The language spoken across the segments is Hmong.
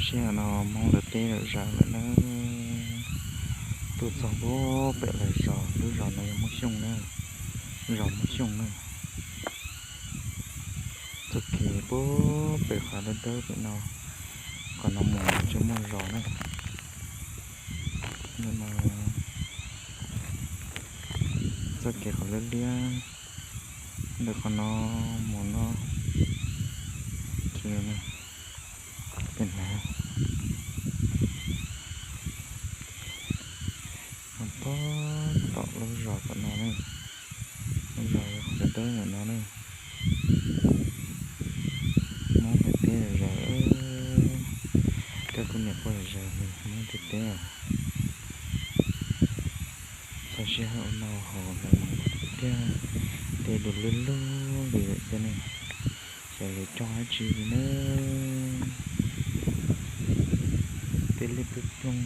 Sij hawm no Hmoob lawv teb lawm zaws lawm na, tuaj txog pub pem lawv zos, lub zos no yog Muab Xyooj na, zos Muab Xyooj na. Txoj kev pub pem qhov dawb dawb pem no, qhov no mus tsis muaj zos na. Txoj kev qhov liab liab ntawm qhov no mus no, pem na, mus pub tom lub zos tom no na, lub zos yog qhov dawb dawb ntawm no na. Hmoob lawv teb zaws, koj kuj niam pog zaws li Hmoob tej teb os. Txog sij hawm no hauv lawv tiag, tej dua lug lug li lawm thiab ne, xyov yuav cog dab tsi li na. Tej liaj plooj plooj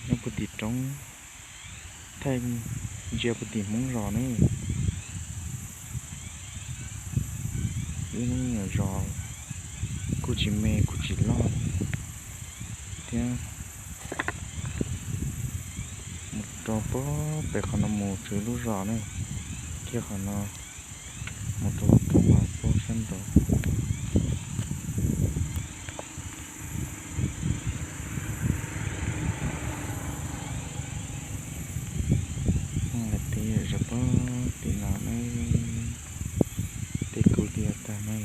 nyob puag tim roob, thaij ntsia puag tim Hmoob zos ne. Ib lub me nyuam zos kuj tsis me kuj tsis loj thiab. Mus rau pem qhov no mus txog lub zos ne, kiag qhov no mus rau lub roob no puag sab nraud. Hmoob lawv teb zaws pub tim no ne, tej kub liaj tag ne.